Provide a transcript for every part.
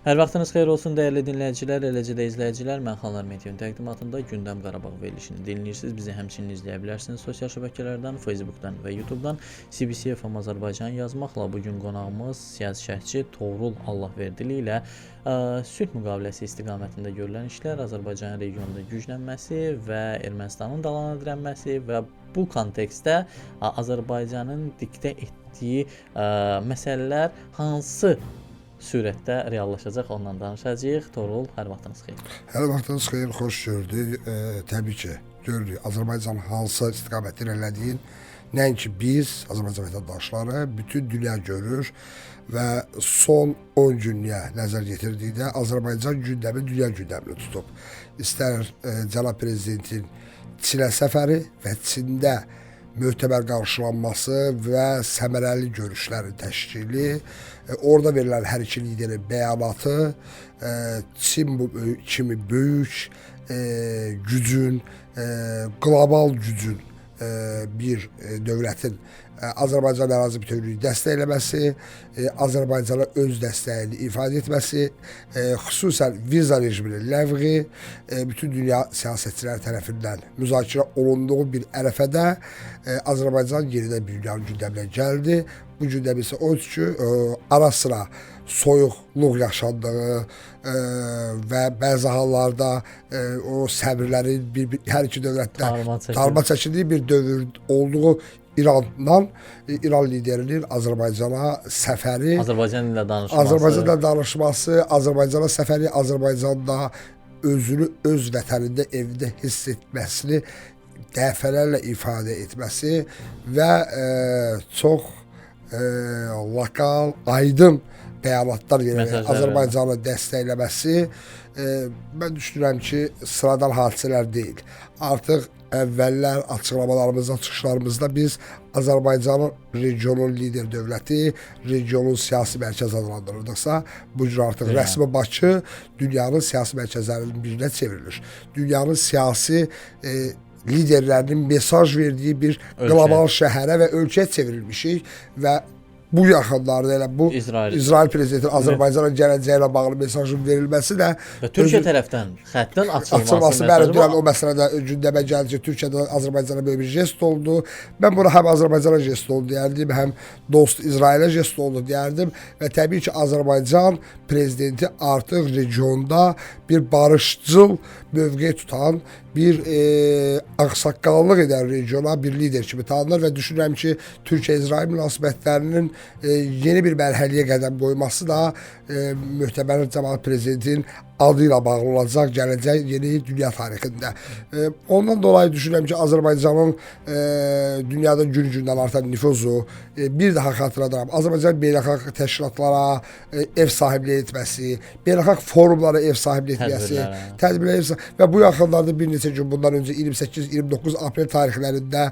Hər vaxtınız xeyir olsun dəyərli dinləyicilər, eləcə də izləyicilər. Mən Xanlar Medianın təqdimatında Gündəm Qarabağ verilişini dinləyirsiniz. Bizi həmçinin izləyə bilərsiniz sosial şəbəkələrdən, Facebookdan və YouTubedan CBC FM Azərbaycan yazmaqla. Bu gün qonağımız siyasi şərhçi Toğrul Allahverdili ilə sülh müqaviləsi istiqamətində görülən işlər, Azərbaycanın regionda güclənməsi və Ermənistanın dalana dirənməsi və bu kontekstdə Azərbaycanın diktə etdiyi məsələlər hansı sürətdə reallaşacaq, ondan danışacağıq. Toğrul, hər vaxtınız xeyir. Hər vaxtınız xeyir, xoş gördük. Təbii ki, görürük Azərbaycan hansı istiqamətdə irəlilədiyin, nəinki biz, Azərbaycan vətəndaşları, bütün dünya görür və son 10 günlüyə nəzər yetirdikdə Azərbaycan gündəmi dünya gündəmini tutub. İstər cənab prezidentin Çinə səfəri və Çində mötəbər qarşılanması və səmərəli görüşlərin təşkili, orada verilən hər iki liderin bəyanatı, Çin bu kimi böyük gücün, qlobal gücün bir dövlətin Azərbaycan ərazi bütövlüyünü dəstəkləməsi, Azərbaycana öz dəstəyini ifadə etməsi, xüsusən viza rejiminin ləğvi, bütün dünya siyasətçiləri tərəfindən müzakirə olunduğu bir ərəfədə Azərbaycan yenidən dünyanın gündəminə gəldi. Bu gündəm isə odur ki, ara sıra soyuqluq yaşandığı və bəzi hallarda o səbirlərin hər iki dövlətdə tarma çəkildiyi bir dövr olduğu İrandan, İran liderinin Azərbaycana səfəri, Azərbaycan ilə danışması, Azərbaycanla danışması, Azərbaycana səfəri, Azərbaycanda özünü öz vətənində, evində hiss etməsini dəfələrlə ifadə etməsi və çox lokal, aydın bəyanatlar verərək Azərbaycanı dəstəkləməsi, mən düşünürəm ki, sıradan hadisələr deyil. Artıq əvvəllər açıqlamalarımızda, çıxışlarımızda biz Azərbaycanın regionun lider dövləti, regionun siyasi mərkəzi adlandırırdıqsa, bu cür artıq rəsmi Bakı dünyanın siyasi mərkəzlərinin birinə çevrilir. Dünyanın siyasi liderlərinin mesaj verdiyi bir qlobal şəhərə və ölkəyə çevrilmişik və bu yaxınlarda elə bu İsrail prezidentinin Azərbaycana gələcəyi ilə bağlı mesajın verilməsi də və Türkiyə tərəfdən xəttin açılması bəli, dünən o məsələdə gündəmə gəldi ki, Türkiyədə Azərbaycana böyük bir jest oldu. Mən buna həm Azərbaycana jest oldu deyərdim, həm dost İsrailə jest oldu deyərdim və təbii ki, Azərbaycan prezidenti artıq regionda bir barışçıl mövqe tutan, bir ağsaqqallıq edən regiona bir lider kimi tanınır və düşünürəm ki, Türkiyə-İsrail münasibətlərinin yeni bir mərhələyə qədəm qoyması da möhtəbər cənab prezidentin adı ilə bağlı olacaq gələcək yeni dünya tarixində. Ondan dolayı düşünürəm ki, Azərbaycanın dünyada gün-gündən artan nüfuzu, bir daha xatırladıram, Azərbaycan beynəlxalq təşkilatlara ev sahibliyi etməsi, beynəlxalq forumlara ev sahibliyi etməsi, tədbirlərə ev sahibliyi və bu yaxınlarda bir neçə gün bundan öncə 28-29 aprel tarixlərində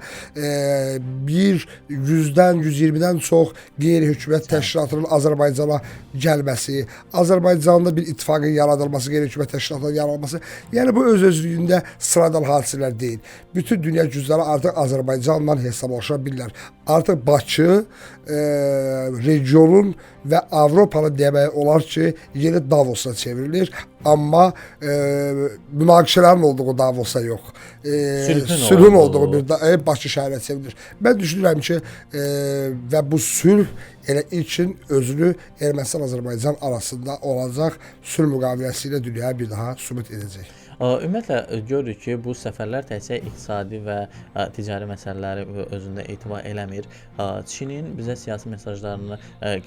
bir 100-dən 120-dən çox qeyri-hökumət təşkilatının Azərbaycana gəlməsi, Azərbaycanda bir ittifaqın yaradılması, qeyri-hökumət təşkilatlarının yaradılması, yəni bu öz-özlüyündə sıradan hadisələr deyil. Bütün dünya gücləri artıq Azərbaycanla hesablaşa bilirlər. Artıq Bakı regionun və Avropanın demək olar ki, yeni Davosa çevrilir. Amma münaqişələrin olduğu Davosa yox. Sülhün olduğu bir Bakı şəhərinə çevrilir. Mən düşünürəm ki, və bu sülh elə ilkin özünü Ermənistan-Azərbaycan arasında olacaq sülh müqaviləsi ilə dünyaya bir daha sübut edəcək. Ümumiyyətlə, görürük ki, bu səfərlər təkcə iqtisadi və ticari məsələləri özündə etibar eləmir. Çinin bizə siyasi mesajlarını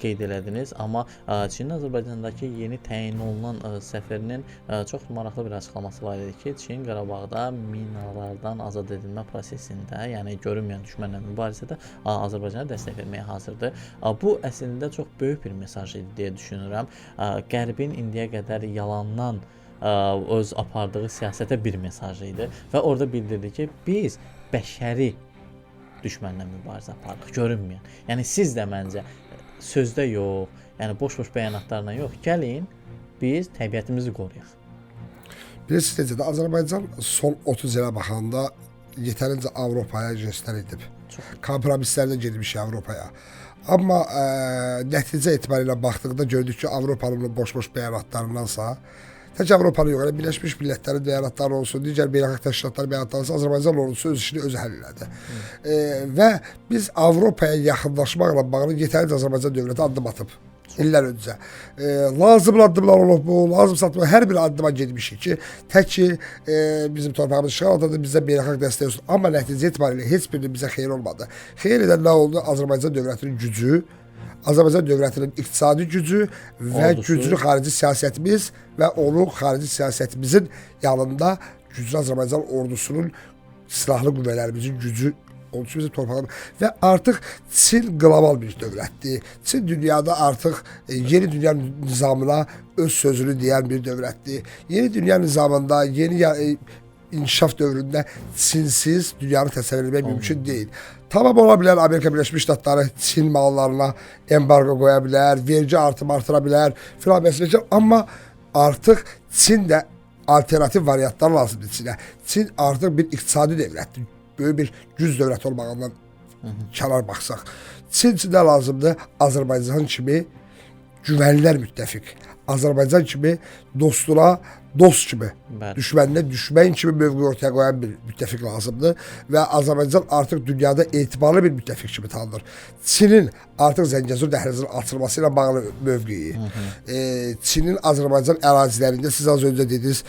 qeyd elədiniz, amma Çinin Azərbaycandakı yeni təyin olunan səfərinin çox maraqlı bir açıqlaması var idi ki, Çin Qarabağda minalardan azad edilmə prosesində, yəni görünməyən düşmənlə mübarizədə Azərbaycana dəstək verməyə hazırdır. Bu əslində çox böyük bir mesaj idi deyə düşünürəm. Qərbin indiyə qədər yalandan öz apardığı siyasətə bir mesaj idi və orada bildirdi ki, biz bəşəri düşmənlə mübarizə aparırıq, görünməyən. Yəni siz də məncə sözdə yox, yəni boş-boş bəyanatlarla yox, gəlin biz təbiətimizi qoruyaq. Bilirsiniz necədir, Azərbaycan son 30 ilə baxanda yetərincə Avropaya jestlər edib. Kompromislərdə gedmişik Avropaya. Amma nəticə etibarilə baxdıqda gördük ki, Avropanın boş-boş bəyanatlarındansa, tək Avropanın yox, elə Birləşmiş Millətlərin bəyanatları olsun, digər beynəlxalq təşkilatların bəyanatları olsun, Azərbaycan ordusu öz işini özü həll elədi. Və biz Avropaya yaxınlaşmaqla bağlı yetərincə Azərbaycan dövləti addım atıb illər öncə. Lazımlı addımlar olub bu, lazım addımlar, hər bir addıma getmişik ki, tək ki bizim torpağımız işğal altındadır, bizə beynəlxalq dəstək olsun. Amma nəticə etibarilə heç birinin bizə xeyir olmadı. Xeyir edən nə oldu? Azərbaycan dövlətinin gücü, Azərbaycan dövlətinin iqtisadi gücü və ordusu, güclü xarici siyasətimiz və onun xarici siyasətimizin yanında güclü Azərbaycan ordusunun, silahlı qüvvələrimizin gücü onun üçün bizim torpağımız və artıq Çin qlobal bir dövlətdir. Çin dünyada artıq yeni dünya nizamına öz sözünü deyən bir dövlətdir. Yeni dünya nizamında, yeni inkişaf dövründə Çinsiz dünyanı təsəvvür etmək mümkün deyil. Tamam ola bilər Amerika Birləşmiş Ştatları Çin mallarına embargo qoya bilər, vergi artımı artıra bilər, filan məsələ, amma artıq Çin də alternativ variantlar lazımdır Çinə. Çin artıq bir iqtisadi dövlətdir. Böyük bir güc dövləti olmağından kənar baxsaq. Çin üçün də lazımdır Azərbaycan kimi güvənilən müttəfiq. Azərbaycan kimi dostuna dost kimi, düşməninə düşmən kimi mövqe ortaya qoyan bir müttəfiq lazımdır və Azərbaycan artıq dünyada etibarlı bir müttəfiq kimi tanınır. Çinin artıq Zəngəzur dəhlizinin açılması ilə bağlı mövqeyi, Çinin Azərbaycan ərazilərində, siz az öncə dediniz,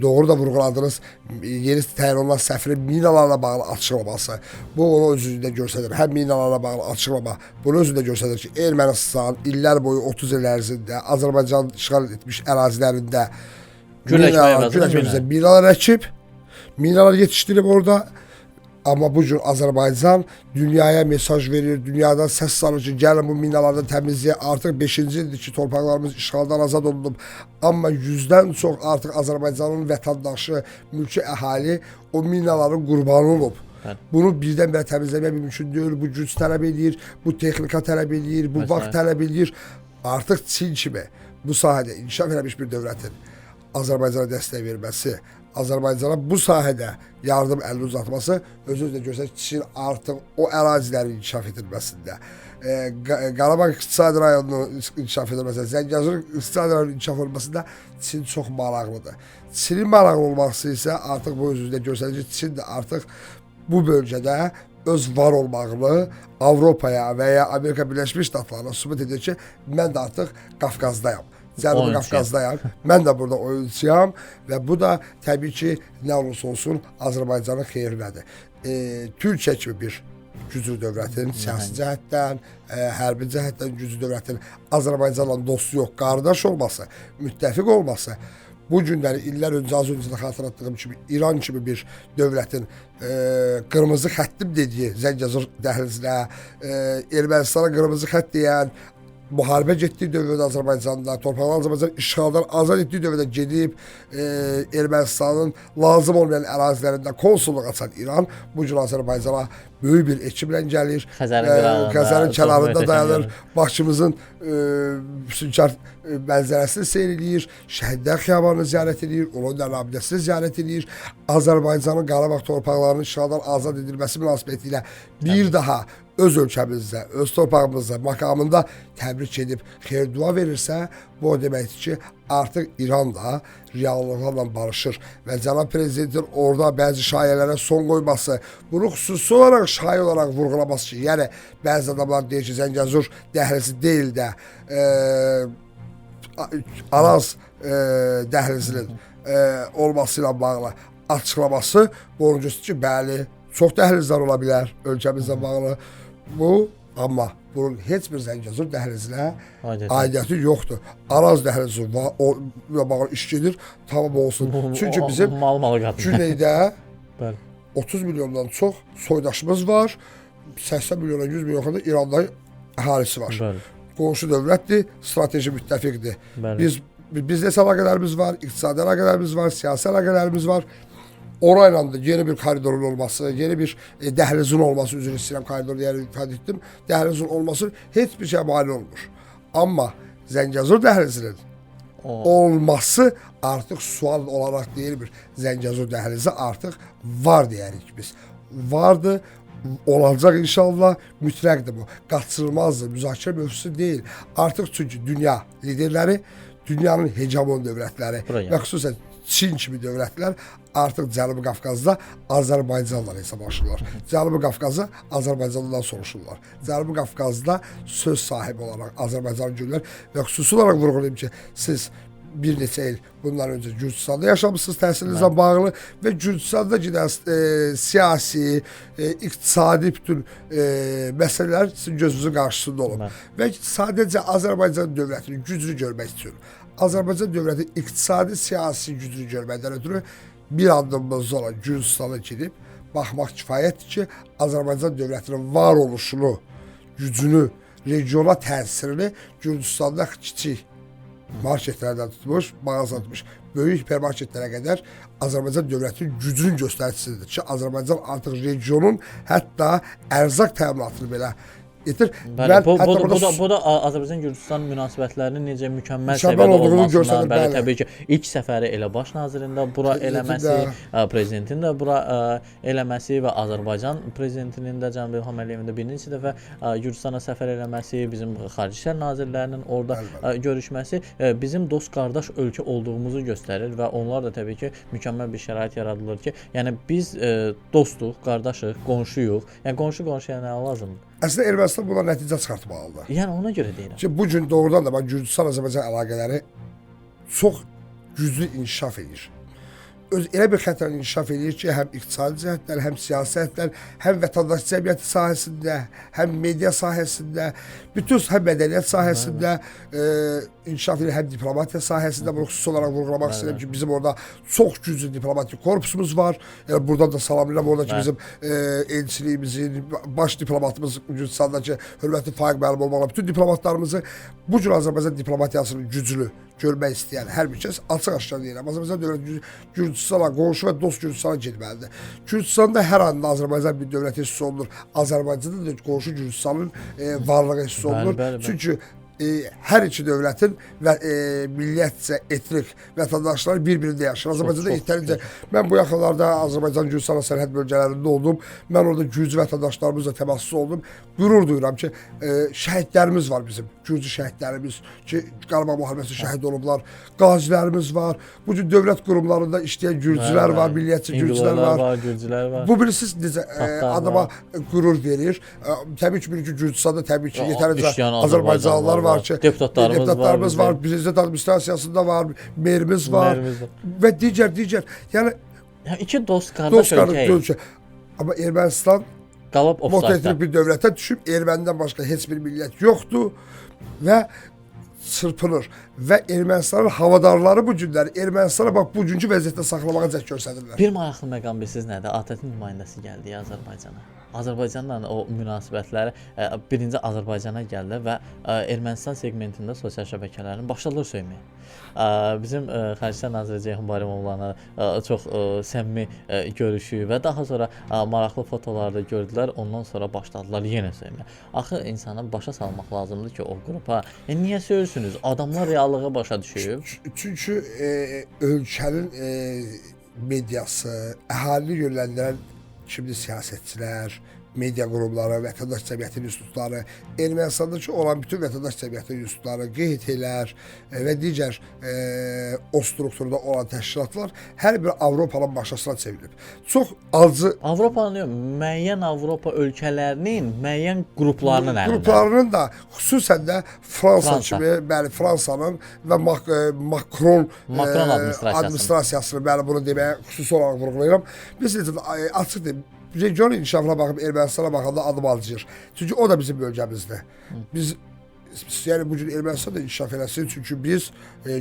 doğru da vurğuladınız, yeni təyin olunan səfirin minalarla bağlı açıqlaması, bu onu özündə göstərir. Həm minalarla bağlı açıqlama, bunu özündə göstərir ki, Ermənistan illər boyu 30 il ərzində Azərbaycan işğal etmiş ərazilərində gül əkmək minalar əkib, minalar yetişdirib orada. Amma bu gün Azərbaycan dünyaya mesaj verir, dünyadan səs salır ki, gəlin bu minalardan təmizləyək. Artıq 5-ci ildir ki, torpaqlarımız işğaldan azad olunub. Amma 100-dən çox artıq Azərbaycanın vətəndaşı, mülki əhali o minaların qurbanı olub. Bəli. Bunu birdən-birə təmizləmək mümkün deyil. Bu güc tələb eləyir, bu texnika tələb eləyir, bu vaxt tələb eləyir. Artıq Çin kimi bu sahədə inkişaf eləmiş bir dövlətin Azərbaycana dəstək verməsi, Azərbaycana bu sahədə yardım əlini uzatması özü-özünə göstərir ki, Çin artıq o ərazilərin inkişaf edilməsində, Qarabağ iqtisadi rayonunun inkişaf edilməsində, Zəngəzur iqtisadi rayonunun inkişaf olmasında Çin çox maraqlıdır. Çinin maraqlı olması isə artıq bu özü-özünə göstərir ki, Çin də artıq bu bölgədə öz var olmağını Avropaya və ya Amerika Birləşmiş Ştatlarına sübut edir ki, mən də artıq Qafqazdayam. Cənubi Qafqazdayam. Mən də burada oyunçuyam və bu da təbii ki, nə olursa olsun Azərbaycanın xeyrinədir. Türkiyə kimi bir güclü dövlətin, siyasi cəhətdən, hərbi cəhətdən güclü dövlətin Azərbaycanla dostu yox, qardaş olması, müttəfiq olması, bu günləri illər öncə, az öncə də xatırlatdığım kimi İran kimi bir dövlətin qırmızı xəttim dediyi Zəngəzur dəhlizinə, Ermənistana qırmızı xətt deyən, müharibə getdiyi dövrdə Azərbaycanda, torpaqlar Azərbaycan işğaldan azad etdiyi dövrdə gedib Ermənistanın lazım olmayan ərazilərində konsulluq açan İran bu gün Azərbaycana böyük bir ekiblə gəlir. Xəzərin kənarında dayanır. Bakımızın füsunkar mənzərəsini seyr eləyir, Şəhidlər Xiyabanını ziyarət eləyir, Ulu Öndərin abidəsini ziyarət eləyir. Azərbaycanın Qarabağ torpaqlarının işğaldan azad edilməsi münasibəti ilə bir daha öz ölkəmizdə, öz torpağımızda, makamında təbrik edib xeyir-dua verirsə, bu o deməkdir ki, artıq İran da reallıqlarla barışır və cənab prezidentin orada bəzi şayələrə son qoyması, bunu xüsusi olaraq şayə olaraq vurğulaması ki, yəni bəzi adamlar deyir ki, Zəngəzur dəhlizi deyil də Araz dəhlizinin olması ilə bağlı açıqlaması bu onu göstərir ki, bəli, çox dəhlizlər ola bilər ölkəmizlə bağlı. Bu, amma bunun heç bir Zəngəzur dəhlizinə aidiyyəti yoxdur. Araz dəhlizi bağlı iş gedir, tamam olsun. Çünki bizim güneydə 30 milyondan çox soydaşımız var, 80 milyona, 100 milyona qədər İranda əhalisi var. Bəli. Qonşu dövlətdir, strateji müttəfiqdir. Bəli. Biznes əlaqələrimiz var, iqtisadi əlaqələrimiz var, siyasi əlaqələrimiz var. Orayla da yeni bir koridorun olması, yeni bir dəhlizin olması, üzr istəyirəm, koridor deyərək ifadə etdim, dəhlizin olması heç bir şey mane olmur. Amma Zəngəzur dəhlizinin olması artıq sual olaraq deyil bir Zəngəzur dəhlizi artıq var deyərik biz. Vardı, Olacaq inşallah, mütləqdir bu. Qaçırılmazdır, müzakirə mövzusu deyil. Artıq çünki dünya liderləri, dünyanın hegemon dövlətləri və xüsusən Çin kimi dövlətlər artıq Cənubi Qafqazda Azərbaycanla hesablaşırlar. Cənubi Qafqazı Azərbaycandan soruşurlar. Cənubi Qafqazda söz sahibi olaraq Azərbaycanı görürlər və xüsusi olaraq vurğulayım ki, siz bir neçə il bundan öncə Gürcüstanda yaşamışsınız təhsilinizlə bağlı və Gürcüstanda gedən siyasi, iqtisadi bütün məsələlər sizin gözünüzün qarşısında olub. Bəli. Və sadəcə Azərbaycan dövlətinin gücünü görmək üçün, Azərbaycan dövləti iqtisadi, siyasi gücünü görməkdən ötürü bir addımımız olan Gürcüstana gedib baxmaq kifayətdir ki, Azərbaycan dövlətinin var oluşunu, gücünü, regiona təsirini Gürcüstanda kiçik marketlərdən tutmuş, mağaza tutmuş, böyük hipermarketlərə qədər Azərbaycan dövlətinin gücünün göstəricisidir ki, Azərbaycan artıq regionun hətta ərzaq təminatını belə yetir. Bəli, Mən bu, hətta bu, bu, burada da, bu da Azərbaycan Gürcüstan münasibətlərinin necə mükəmməl Mükəmməl səviyyədə olduğunu olmasından, göstərir, bəli, bəli. təbii ki, ilk səfəri elə baş nazirin də bura Prezidentin eləməsi, də. prezidentin də bura eləməsi və Azərbaycan prezidentinin də cənab İlham Əliyevin də bir neçə dəfə Gürcüstana səfər eləməsi, bizim Xarici İşlər nazirlərinin orada görüşməsi bizim dost qardaş ölkə olduğumuzu göstərir və onlar da təbii ki, mükəmməl bir şərait yaradılır ki, yəni biz dostuq, qardaşıq, qonşuyuq. Yəni qonşu qonşuya nə lazımdır? Əslində Ermənistan buna nəticə çıxartmalıdır. Yəni ona görə deyirəm. Ki bu gün doğrudan da bax Gürcüstan-Azərbaycan əlaqələri çox güclü inkişaf edir. Öz elə bir xəttlə inkişaf edir ki, həm iqtisadi cəhətdən, həm siyasi cəhətdən, həm vətəndaş cəmiyyəti sahəsində, həm media sahəsində, bütün həm mədəniyyət sahəsində inkişaf edir, həm diplomatiya sahəsində. Bunu xüsusi olaraq vurğulamaq istəyirəm ki, bizim orada çox güclü diplomatik korpusumuz var. Yəni buradan da salamlayıram oradakı Bəli. bizim elçiliyimizin, baş diplomatımız Gürcüstandakı hörmətli Faiq müəllim olmaqla bütün diplomatlarımızı bu cür Azərbaycan diplomatiyasının gücünü görmək istəyən hər bir kəs açıq-aşkar deyirəm. Azərbaycan dövləti Gürcüstana, qonşu və dost Gürcüstana getməlidir. Gürcüstanda hər anda Azərbaycan bir dövlət hiss olunur. Azərbaycanda da qonşu Gürcüstanın varlığı hiss olunur. Bəli, bəli, bəli. Çünki hər iki dövlətin və milliyətcə, etnik vətəndaşları bir-birində yaşayır. Azərbaycanda yetərincə mən bu yaxınlarda Azərbaycan Gürcüstan sərhəd bölgələrində oldum. Mən orada gürcü vətəndaşlarımızla təmasda oldum. Qürur duyuram ki, şəhidlərimiz var bizim. Gürcü şəhidlərimiz ki, Qarabağ müharibəsində şəhid olublar. Qazilərimiz var. Bu gün dövlət qurumlarında işləyən gürcülər var, milliyətçi gürcülər var. var, gürcülər var. Bu bilirsiniz necə adama qürur verir. Təbii ki, bir ki Gürcüstanda təbii ki yetərincə İşləyən Azərbaycanlılar var ki, deputatlarımız var var, prezident administrasiyasında var, merimiz var Merimiz var. və digər. Yəni Yəni iki dost qardaş dost qardaş ölkəyik. ölkə. Amma Ermənistan Qalıb ofsaytda. monoetnik bir dövlətə düşüb, ermənidən başqa heç bir millət yoxdur və çırpınır və Ermənistanın havadarları bu günlər Ermənistana bax bugünkü vəziyyətdə saxlamağa cəhd göstərirlər. Bir maraqlı məqam bilirsiniz nədir? ATƏT-in nümayəndəsi gəldi Azərbaycana. Azərbaycanla o münasibətləri birinci Azərbaycana gəldilər və Ermənistan segmentində sosial şəbəkələrin başladılar söyməyə. Bizim Xarici İşlər naziri Ceyhun Bayramovla çox səmimi görüşü və daha sonra maraqlı fotolarda gördülər. Ondan sonra başladılar yenə söyməyə. Axı insana başa salmaq lazımdır ki, o qrupa. Niyə söyürsünüz? Adamlar reallığı başa düşüb. Çünki ölkənin mediası, əhalini yönləndirən kimdir siyasətçilər, media qurumları, vətəndaş cəmiyyəti institutları, Ermənistandakı olan bütün vətəndaş cəmiyyəti institutları, QHT-lər və digər o strukturda olan təşkilatlar hər bir Avropanın maşasına çevrilib. Çox acı Avropanın yox, müəyyən Avropa ölkələrinin müəyyən qruplarının əlində. Qruplarının da, xüsusən də Fransa kimi, bəli, Fransanın və Macron administrasiyasını, bəli, bunu deməyə xüsusi olaraq vurğulayıram. Biz açıq deyim, region inkişafına baxıb Ermənistana baxanda adım alacağıq. Çünki o da bizim bölgəmizdir. Biz yəni bu gün Ermənistan da inkişaf eləsin, çünki biz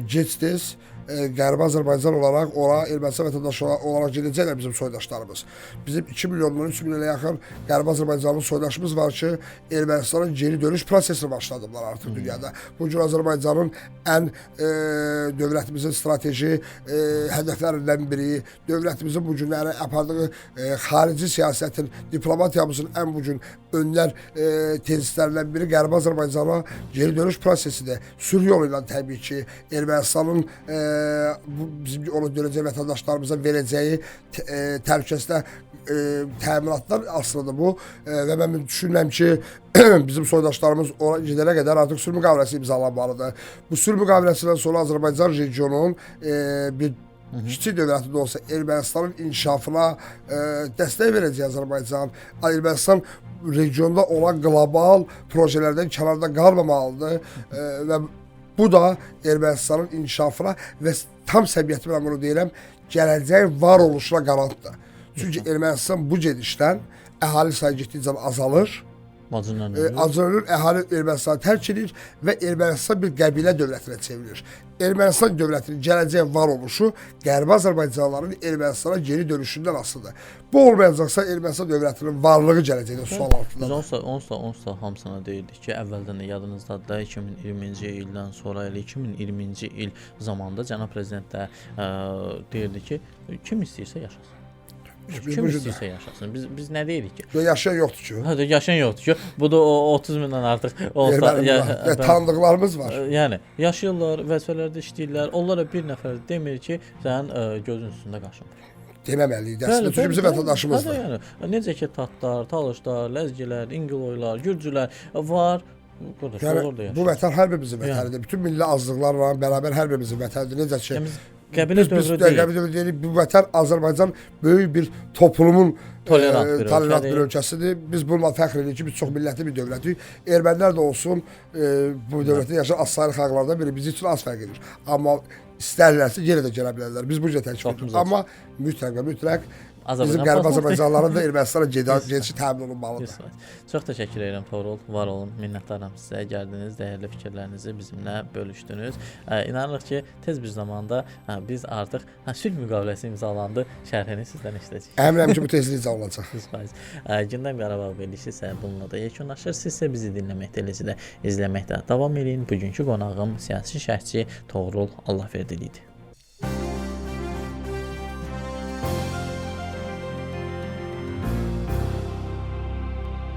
gec-tez Qərbi Azərbaycan olaraq ora Ermənistan vətəndaşı olaraq gedəcəklər bizim soydaşlarımız. Bizim 2 milyondan 3 milyona yaxın Qərbi Azərbaycanlı soydaşımız var ki, Ermənistanın geri dönüş prosesini başladılar artıq dünyada. Bu gün Azərbaycanın ən dövlətimizin strateji hədəflərindən biri, dövlətimizin bu günləri apardığı xarici siyasətin, diplomatiyamızın ən bu gün öndər tezislərindən biri Qərbi Azərbaycana Geri dönüş prosesi də sülh yolu ilə təbii ki, Ermənistanın bu bizim ona dönəcək vətəndaşlarımıza verəcəyi təhlükəsizlik təminatlar asılıdır bu. Və mən düşünürəm ki, bizim soydaşlarımız ora gedənə qədər artıq sülh müqaviləsi imzalanmalıdır. Bu sülh müqaviləsindən sonra Azərbaycan regionunun bir kiçik dövləti də olsa Ermənistanın inkişafına dəstək verəcək Azərbaycan. Ermənistan regionda olan qlobal projelərdən kənarda qalmamalıdır və bu da Ermənistanın inkişafına və tam səmimiyyətimlə bunu deyirəm, gələcək var oluşuna qarantdır. Çünki Ermənistan bu gedişdən əhali sayı getdikcə azalır. Acından ölür. Acından ölür, əhali Ermənistanı tərk edir və Ermənistan bir qəbilə dövlətinə çevrilir. Ermənistan dövlətinin gələcək var oluşu Qərbi Azərbaycanlıların Ermənistana geri dönüşündən asılıdır. Bu olmayacaqsa Ermənistan dövlətinin varlığı gələcəkdə sual Biz altındadır. onsuz da hamısına deyirdik ki, əvvəldən də yadınızdadır da 2020-ci ildən sonra elə 2020-ci il zamanında cənab prezident də deyirdi ki, kim istəyirsə yaşasın. Biz Kim bu cür- istəyirsə yaşasın. Biz nə deyirik ki? Və yaşayan yoxdur ki. Hə, yaşayan yoxdur ki. Bu da o 30 mindən artıq olsa, Ermənimiz var. Və tanıdıqlarımız var. Yəni yaşayırlar, vəzifələrdə işləyirlər. Onlara bir nəfər demir ki, sənin gözün üstündə qaşın var. Deməməliyik əslində. Çünki bizim vətəndaşımızdır. Hə, yəni necə ki tatlar, talışlar, ləzgilər, İngiloylar, gürcülər var. Qardaş, Yəni onlar da yaşayır. bu vətən hər birimizin vətənidir. Bütün milli azlıqlarla bərabər hər birimizin vətənidir. Necə ki Yəni biz qəbilə biz dövrü deyil. Qəbilə dövrü deyilik. Bu vətən Azərbaycan böyük bir toplumun Tolerant bir tolerant ölkədir. bir ölkəsidir. Biz bununla fəxr edirik ki, biz çox millətli bir dövlətik. Ermənilər də olsun, bu dövlətdə yaşayan az saylı xalqlardan biri bizim üçün az fərq edir. Amma istərlərsə yenə də gələ bilərlər. Biz bu cür təklif edirik. Qapımız açıq. Amma mütləq və mütləq bizim Azərbaycan Qərbi pasportu. Azərbaycanlıların da Ermənistana gedişi təmin olunmalıdır. 100%. Çox təşəkkür edirəm Toğrul, var olun. Minnətdaram sizə. Gəldiniz, dəyərli fikirlərinizi bizimlə bölüşdünüz. İnanırıq ki, tez bir zamanda biz artıq sülh müqaviləsi imzalandı şərhini sizdən eşidəcəyik. Əminəm ki, bu tezliklə olacaq. 100%. Gündəm Qarabağ verilişi isə bununla da yekunlaşır. Siz isə bizi dinləməkdə, eləcə də izləməkdə davam edin. Bugünkü qonağım siyasi şərhçi Toğrul Allahverdili idi.